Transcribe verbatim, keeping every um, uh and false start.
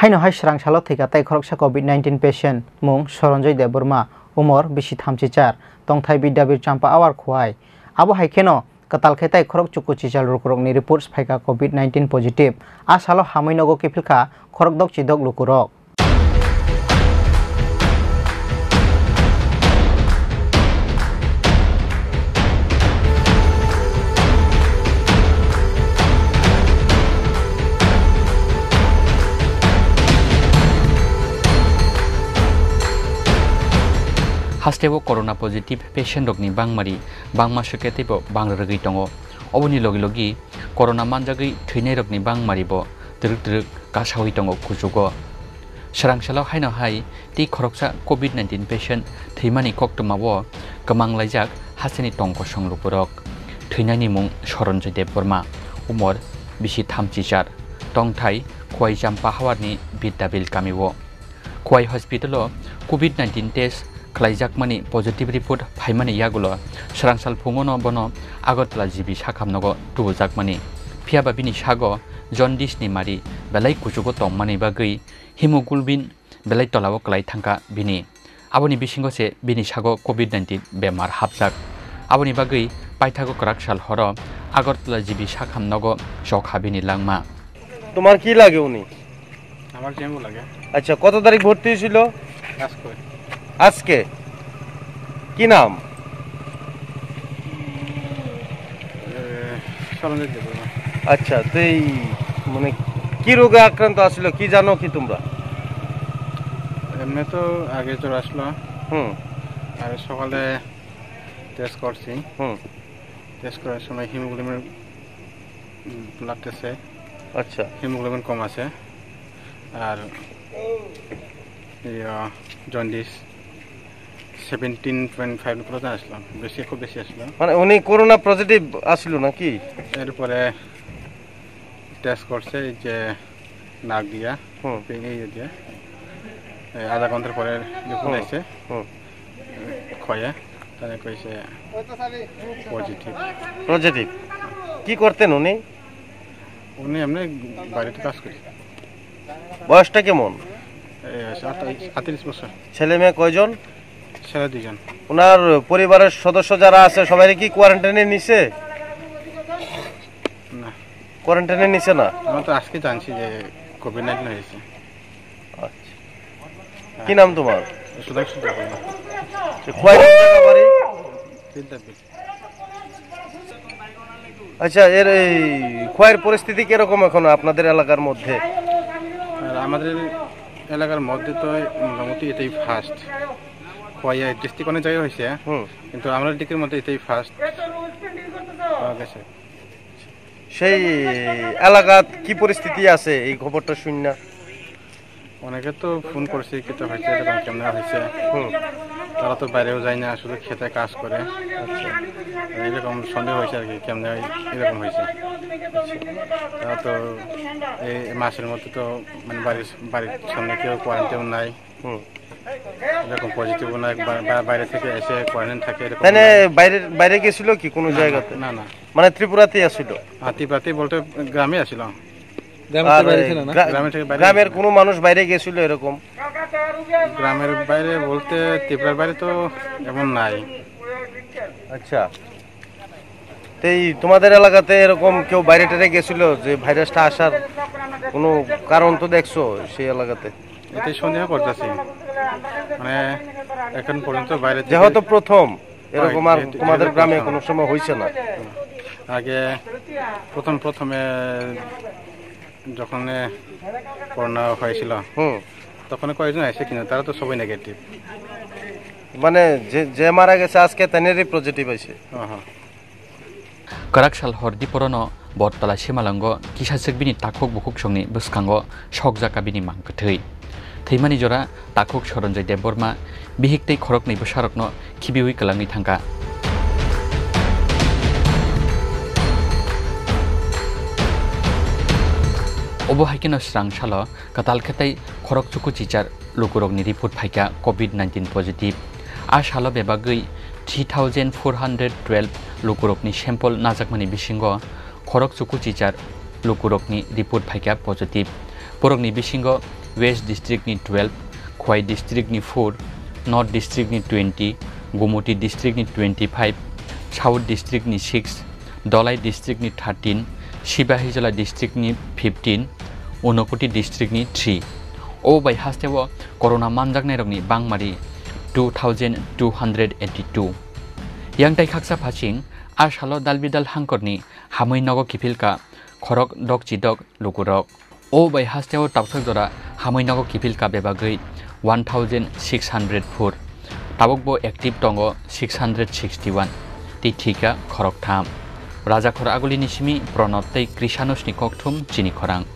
Haino hai swrang salo thwikha tai khoroksa covid nineteen patient, mung Soronjoy Debbarma, umor bisi thamchi char, tongthai Bidyabir Champa Awar Khowai. Abo hai kheno kwtal khe tai khorok chuku chichal lukurokni reports phaikha covid nineteen positive. A salo hamwi nogo kiphilkha khorok dok chidok lukurok. Hasteo corona positive patient rokni bangmari bangma swkhe teibo bang rwgwi tongo. Oboni logi logi corona manjagwi thwinairokni bangmaribo twrwk twrwk kasawi tongo kuchugo. Swrang salo haino hai tei khoroksa covid nineteen patient thwimani koktwmao kwmang laijak hasteni tong kosong lukurok. Thwinani mung Soronjoy Debbarma, umor bisi thamchi char, tongthai Khowai Champa Hawarni Bidyabil kamio. Khowai hospital-o covid nineteen test khlaijakmani positive report phaimani yagulo swrang sal phungono bono Agartala G B sakhamnogo tubujakmani. Phiyaba bini sago jaundice ni mari belai kuchugo tongmani bagwi hemoglobin belai tolao kwlai thangkha bini. Aboni bisingo se bini sago covid nineteen bemar hapjak. Aboni bagwi paithago kwrak sal horo Agartala G B sakham nogo chokha bini langma. তোমার কি লাগে উনি? আমার জেমু লাগে। আচ্ছা, কত তারিখ ভর্তি হয়েছিল? আজকে। আজকে? কি নাম? এ, সরঞ্জিত দেববর্মা। আচ্ছা, তো এই মানে কি রোগে আক্রান্ত আছিল, কি জানো কি তোমরা? এমনি তো আগে জ্বর আসলো। হুম। আর সকালে টেস্ট করছি। হুম। টেস্ট করার সময় হিমোগ্লোবিন, উম, ব্লাড টেস্টে আচ্ছা। হিমোগ্লোবিন কম আছে। আর এই, আহ, jaundice seventeen point five percent আসলো, বেশি, খুব বেশি আসলো। মানে উনি করোনা পজিটিভ আসলো নাকি? এরপরে টেস্ট করছে এই যে নাক দিয়া, হুম। এই ইয়ে দিয়া। এই আধা ঘন্টার পরে রিপোর্ট হুম। আইছে। হুম। খয়ে, তাহলে কইছে পজিটিভ। পজিটিভ। কি করতেন উনি? উনি এমনি বাড়িতে কাজ করি। বয়সটা কেমন? এই আছে আটত্রিশ, আটত্রিশ বছর। ছেলে মেয়ে কয়জন? ছেলে দুইজন। ওনার পরিবারের সদস্য যারা আছে সবাই কি কোয়ারেন্টাইনে নিছে? না। কোয়ারেন্টাইনে নিছে না? আমরা তো আজকে জানছি যে কোভিড নাইনটিন হয়েছে। আচ্ছা। কি নাম তোমার? সুধাংশু দেববর্মা। এ, খোয়াই কোন জায়গা বাড়ি? বিদ্যাপীঠ। আচ্ছা, এর এই খোয়াইর পরিস্থিতি কিরকম এখন আপনাদের এলাকার মধ্যে? আর আমাদের এলাকার মধ্যে তো মোটামুটি এটাই ফার্স্ট। খোয়াই ডিস্ট্রিক্ট অনেক জায়গায় হয়েছে, হুম। কিন্তু আমরা ডিস্ট্রিক্টের মধ্যে এটাই ফার্স্ট পাওয়া গেছে। সেই এলাকাত কি পরিস্থিতি আছে এই খবরটা শুন না? অনেকে তো ফোন করছে, কিতা হয়েছে, এরকম কেমনে হয়েছে। হুম। তারা তো বাইরেও যায় না, শুধু খেতে কাজ করে। আচ্ছা। এরকম সন্দেহ হয়েছে আর কি, কেমনে এরকম হয়েছে। আচ্ছা। তারা তো এই মাসের মধ্যে তো মানে বাড়ির, বাড়ির সামনে কেউ কোয়ারেন্টাইন নাই। হুম। এরকম পজিটিভ অনেক বা-, বা-, বাইরে থেকে এসে কোয়ারেন্টাইন থাকে, এরকম তাহলে নাই। বাইরে, বাইরে গেছিল কি কোনো না, না, জায়গাতে? না, না। মানে ত্রিপুরাতেই আছিল? হ্যাঁ, ত্রিপুরাতেই বলতে গ্রামে আছিল। গ্রামে আর তো বাইরে এই ছিল না? গ্রা-, গ্রামে থেকে বাইরে গ্রামের গেছিল। কোনো মানুষ বাইরে গেছিল এরকম? গ্রামের বাইরে বলতে ত্রিপুরার বাইরে তো এমন নাই। আচ্ছা। তো এই তোমাদের এলাকাতে এরকম কেউ বাইরে টাইরে গেছিল যে ভাইরাসটা আসার কোনো কারণ তো দেখছো সেই এলাকাতে? এটাই সন্দেহ করতেছি, মানে এখন পর্যন্ত বাইরে থেকে যেহেতু প্রথম এরকম, আর যেহেতু, তোমাদের যেহেতু গ্রামে প্রথম। কোনো সময় হয়েছে না? আগে প্রথম প্রথমে যখন করোনা হয়েছিল, হুম। তখন কয়েকজন আসে, কিন্তু তারা তো সবাই নেগেটিভ। মানে যে, যে মারা গেছে আজকে, তানেরই পজিটিভ হয়েছে। হ্যাঁ, হ্যাঁ। Kwrak sal hor diporono Bottola Simalango kisachwk bini takhuk bukhuksongni bwskango sokjakha bini mang kwthwi. Thwimani jora takhuk Soronjoy Debbarma bihik tei khoroknwi bwsarokno khibiwi kwlangwi thangkha. Obo hai kheno swrang salo kwtal khe tei khorok chuku chichar lukurokni report phaikha covid nineteen positive. A salo bebagwi three thousand four hundred twelve lukurokni sample najakmani bisingo khorok chuku chichar lukurokni report phaikha positive. Borokni bisingo West District ni twelve, Khowai District ni four, North District ni twenty, Gumoti District ni twenty-five, South District ni six, Dhalai District ni thirteen, Sipahijala District ni fifteen, Unakoti District ni three. O bai hasteo corona manjaknairokni bangmari two thousand two hundred eighty-two. Yang tai khaksa phasing, a salo dalbidal hangkorni hamwi nogo kiphilka khorok dok chidok lukurok. O bai hasteo tabsak jora hamwi nogo kiphilka bebagwi one thousand six hundred four. Tabukbo active tongo six hundred sixty-one, tei thika khoroktham. Rajakhor Agulini simi Pranab tei Krishanusni kokthum chini khorang.